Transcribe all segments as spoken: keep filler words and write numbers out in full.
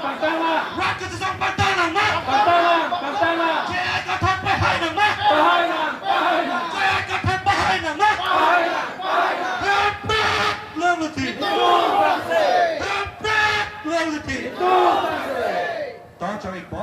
Pangtang nang. Rat kachesong pangtang nang ma. Pangtang nang, pangtang nang. J I Kathar pahai nang ma. Pahai nang, pahai nang. J I Kathar pahai nang ma. Pahai nang, pahai nang. Hemprek longle ti. Itu bangse. Hemprek longle ti. Itu bangse. To chawikpo.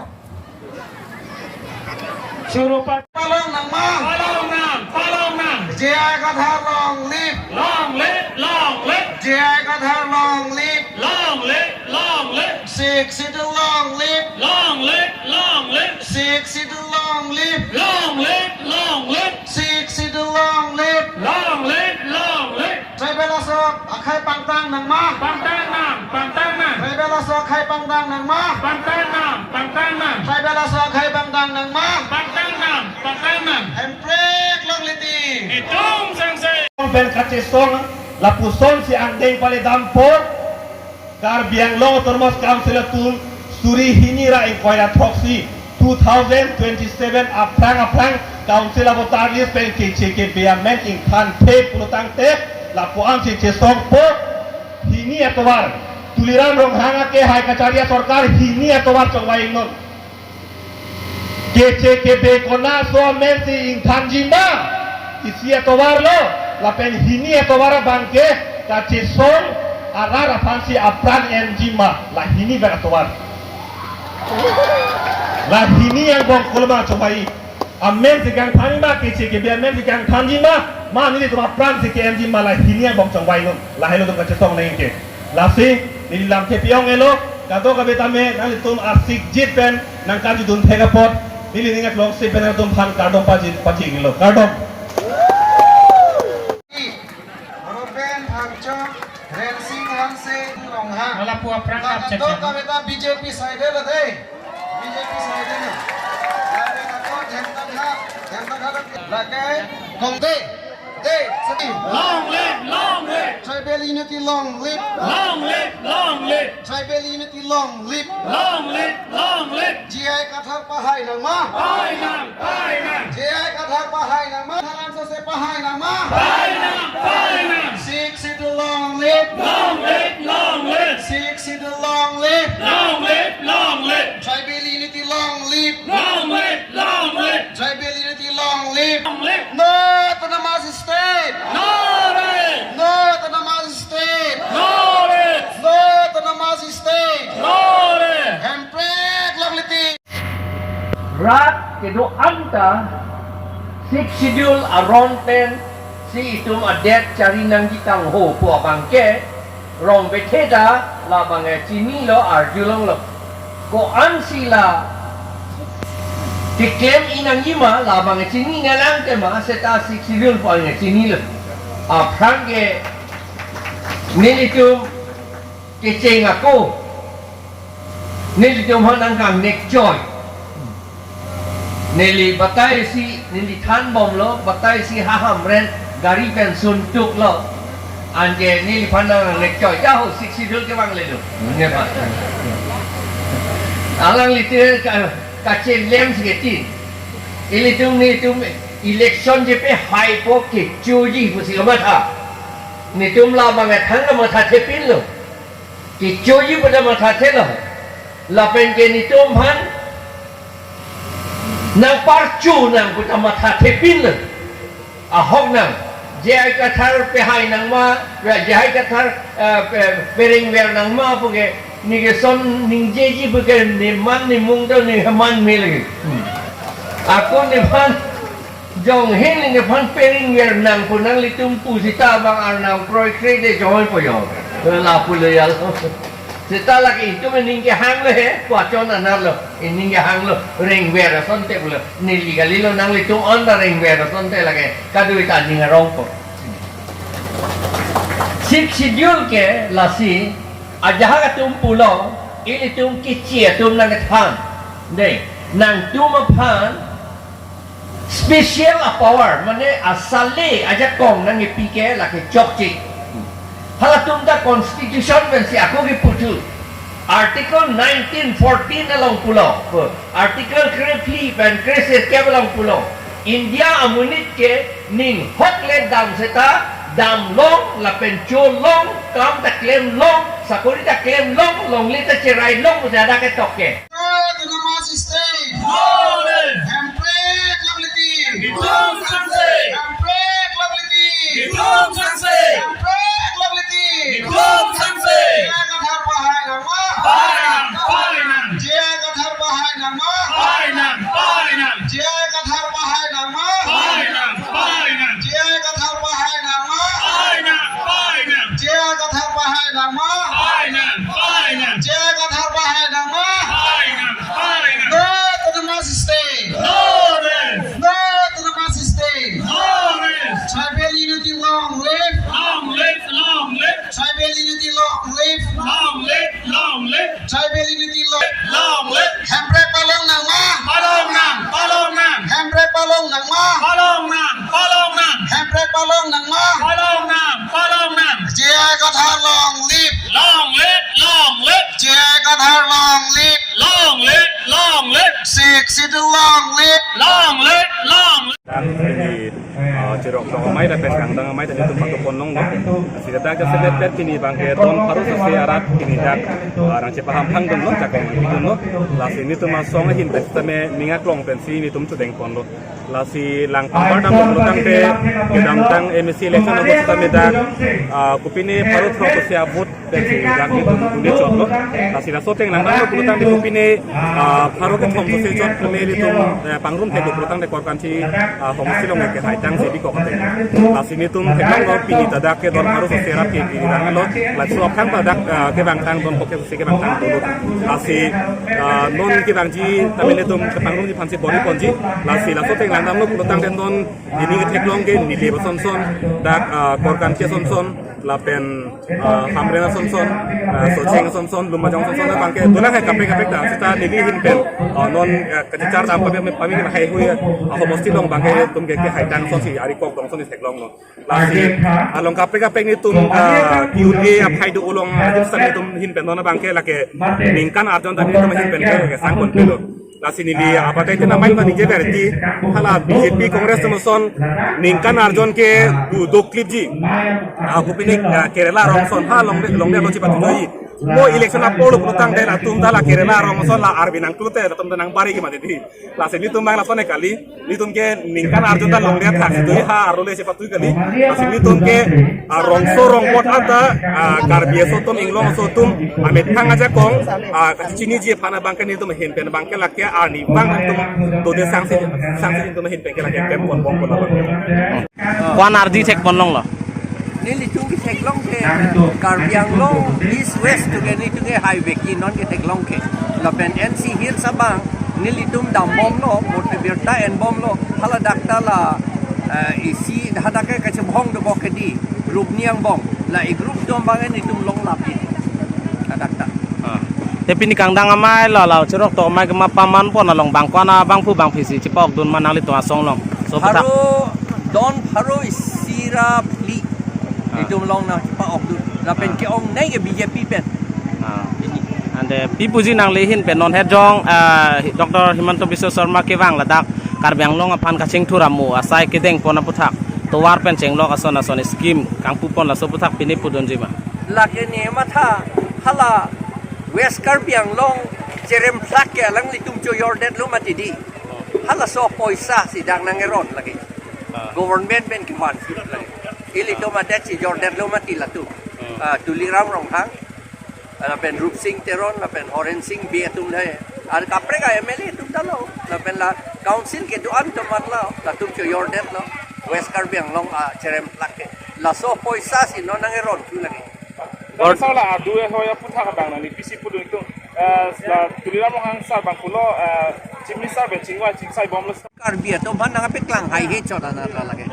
Choro pat. Palong nang ma. Palong nang, palong nang. J I Kathar long live. Long live, long live. J I Kathar long live. Long live, long live. Sixth Schedule long live. Long live, long live. Sixth Schedule long live. Long live, long live. Sixth Schedule long live. Long live, long live. Tribal aso akhai pangtang nang ma. Pangtang nang, pangtang nang. Tribal aso akhai pangtang nang ma. Pangtang nang, pangtang nang. Tribal aso akhai pangtang nang ma. Pangtang nang, pangtang nang. Hemprek longle ti. Itum sangse. Pen kachesong lapuson si angdeng pale dampo. Karbi Anglong Autonomous Council atum suri hini ra ingkoi ra throksi two thousand twenty-seven aphrang aphrang Council a voter list pen K C K B amen ingthan the pulo tangte lapu-an si chesongpo. Hini atovar Tuliram Ronghang ake hai kachari asorkar hini atovar chongvai non. K C K B konat aso amen si ingthanji ma, isi atovar lo, lapen hini atovar abang ke kachesong arat aphan si apran enji ma, la hini pen atovar. La hini angbong koloma chongvai. Amen si kangthanji ma, K C K B amen si kangthanji ma, ma nelitum apran si ke-enji ma, la hini angbong chongvai non. Lahelo itum kachesong nang ke. Lasi neli lamthe pi-ong-elo, kadokave tame nanglitum asikjit pen nangkarjudun thek apot neli ning aklong si pen nangtum aphan kardom paji, paji-iklo. Kardom. Ruben Phangcho, Rensing Hanse, Ronghang. Lapu apran la kap chacham. Kadokave ta B J P side lo dei. B J P side lo. Lake na ko dhemta kha, dhemta kha lake. Kong dei. Dei, sati. Long live, long live. Tribal unity long live. Long live, long live. Tribal unity long live. Long live, long live. J I Kathar pahai nang ma. Pahai nang, pahai nang. J I Kathar pahai nang ma. Tharan sose pahai nang ma. Pahai nang, pahai nang. Sixth Schedule long live. Long live, long live. Sixth Schedule long live. Long live, long live. Tribal unity long live. Long live, long live. Tribal unity long live. Long live. No autonomous state. No rest. No autonomous state. No rest. No autonomous state. No rest. Hemprek longle ti. Rat kedo-an ta Sixth Schedule aron pen si itum adet chari nangji tangho pu abang ke rong bethe ta labang ke chinilo, arjulonglo. Ko-an si la keklem-i nangji ma labang ke chini nanglang te ma seta Sixth Schedule pu abang ke chinilo. Aphrang ke nelitum kecheng ako. Nelitum aphan nangkangnek choi. Neli batai si, neli thanbomlo, batai si ha Hamren gari pen suntuklo. Anke neliphan nangkangnek choi. Jaho Sixth Schedule kevangle lo. Nephan. Alanglitum ka, kachelem si keti. Ilitum nelitum election jepe haipo kechoji pusi kamatha. Nelitum labang ke thang kamathathepinlo. Kechoji pu ta mathathelo. Lapen ke nelitum aphan nangparcho nang pu ta mathathepinlo. Ahok nang. J I Kathar pahai nang ma, J I Kathar, eh, pe-, perengver nang ma pu ke neli keson ningjeji pu ke neman nemung to ne heman me lagi. Hmm. Ako nephan jong hel nephan perengver nang pu nanglitum pu seta bang arnam kroikre de jong po yo. Lapu lo ya lo. Seta lake itum ining kehanglo he, kwachon anarlo, ining kehanglo, rengver asonte pulo, neli kalilo nanglitum on ta rengver asonte lake, kadokave ta ning arongpo. Sixth Schedule ke lasi, ajahak atum pulo, ilitum keche atum nangkethan. Dei, nangtum aphan, special a power, mane asale ajakong nangkepi ke lake chokche. Halatum ta constitution pensi ako kepu thu. Article nineteen fourteen along pulo. Article krephli pen kresirkep along pulo. India amonit ke ning hokle dam seta Dam long, lapen cho long, kam ta klem long, sakori ta klem long, longle ta cherai long, jada ke tok ke. Autonomous state. Hemprek longle ti. Hemprek longle ti. Hemprek longle ti. J I Kathar pahai nangma. J I Kathar pahai nangma. J I Kathar pahai nangma. J I Kathar pahai nangma. J I Kathar pahai nangma. J I Kathar pahai nangma. No autonomous state. No autonomous state. Tribal unity long live. Tribal unity long live. Tribal unity long. Hemprek palong nangma. Hemprek palong nangma. Hemprek palong nangma. J I Kathar long live. J I Kathar long live. Sixth Schedule long live. Dak pini, ah, chirok tong amei lapen kangdang amei ta nelitum patu pon longlo. Lasi dak jasemet pet pini abangke don pharo sose arat pini dak, ah, rang chepaham phang dunlo, chakong nangpidunlo. Lasi nelitum asong ahin pen sitame ning aklong pensi nelitum chodeng ponlo. Lasi lang pangbar dam pulotangte kedamtang M A C election ahut sitame dak, ah, kopine pharo throk sose avote pensi dak nelitum uni chotlo. Lasi laso ateng langdamlo pulotangte kopine, ah, pharo kethom sose chot pune nelitum, eh, pangrum theklo pulotangte Korkanthi, ah, homosti along ke haitang si bikok ateng. Lasi nelitum theklonglo pini ta dak ke don pharo sose arat ke pini langlo. Laso aphan ta dak, ah, kevangtang don pharo sose kevangtang dolo. Lasi, ah, non kevangji tame nelitum kepangrumji aphansi bor-i ponji. Lasi laso ateng langdamlo pulotangte non neli ketheklong ke neli Bason Son dak, ah, Korkanthi Son Son lapen, ah, Hamren Son Son, ah, Socheng Son Son, Lumbajong Son Son abangke dolang hai kaprek kaprek ta seta neli ahin pen, ah, non, ah, kachichar dam pame pame haihui, ah, homosti along abangke nelitum ke kehaitang asonsi ari kok dong asonsi theklonglo. Lasi along kaprek kaprek nelitum, ah, Q A aphai do-o along ajib seta nelitum ahin pen non abangke lake ningkan arjon ta nelitum ahin pen ke kesang ponpelo. Lasi neli abatai tina main mani je berti hala B J P Congress atum ason ningkan arjon ke du doklipji. Ah, kopine, ah, Kerala arong ason ha longle longle lo chipatu joi. Mo election apor lo pulotangte latum ta la Kerala arong ason la arbi nangklute latum ta nangbari ke mati di. Lasi nelitum abang lason kali. Nelitum ke ningkan arjon ta longle athak si do ha arlo le chepatu kali. Lasi nelitum ke, ah, rongso rongpot anta, ah, Karbi aso atum, Inglong aso atum, amethang ajakong, ah, kachiniji aphan abangke nelitum ahin pen abangke lake arnivang atum dode sangsi sangsi nelitum ahin pen ke lake klem pon pon pon abang. Ko-an ardi thek pon longlo? Nelitum ketheklong ke Karbi Anglong East West atum ke nelitum ke haivekji non ketheklong ke. Lapen N C Hills abang nelitum dambomlo, murti birta enbomlo, hala dak ta la, eh, isi hadak ke kachebhong dobok ke di, group ni angbong, la e group atum abang nelitum longlapji. Hadak ta. Ah. Te pini kangdang amei lo, lo chirok tong amei kema paman pon along bang ko-an abangphu bangphi si chipa-okdun ma nanglitum asong along? So, pharo, don pharo isi ra phli. Ah. Itum along nangchipa-okdun. Lapen, ah, ke-ongnei ke B J P pen. Ah. Pini. Ante pi puji nangli ahin pen non het jong, ah, Doctor Himanta Biswa Sarma kevang ladak Karbi Anglong aphan kachingthur amo asai kedeng pon aputhak tovar pen chenglok ason ason scheme kangpu pon laso aputhak pini pudunji ma? Lake ne matha hala West Karbi Anglong cheremplak ke alanglitum chojordetlo mati di. Halaso apoisa si dak nang-eron lake. Ah. Government pen kevan lake. Ilitum adet si jordetlo mati latum. Hmm. Ah, Tuliram Ronghang, lapen Rupsing Teron, lapen Horen Sing Bey atum dei. Ar kaprek a M L A atum ta lo. Lapen la council kedo-an atum mat lo. Latum chojordetlo. West Karbi Anglong acheremplak ke. Laso apoisa si non nang-eron thu lake. Gor- Sala adu e hoya aputhak abang nangli pisi pudun itum, eh, la Tuliram Ronghang sar abang pulo, eh, Chief Minister pen chingvai chingsai bomlo. Karbi atum aphan nangpeklang haihe chot anat la lake.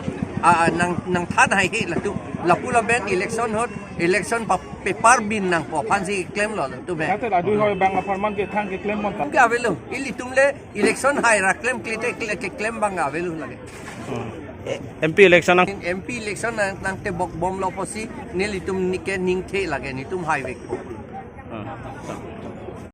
Ah, ah, nang, nangthan haihe latum. Lapu lapen election ahut, election pa, paper bin nangpo aphansi klemlo latum he. Ante la adu e hoya abang apharman kethang keklem mon ta. Ke avelo, ilitum le election hai ra klemkle te kle-, keklem abang avelo lake. Hmm. Eh, M P election nang- M P election nang, nangtebok bomlo pusi nelitum nike ningthe lake, netum haivekpo.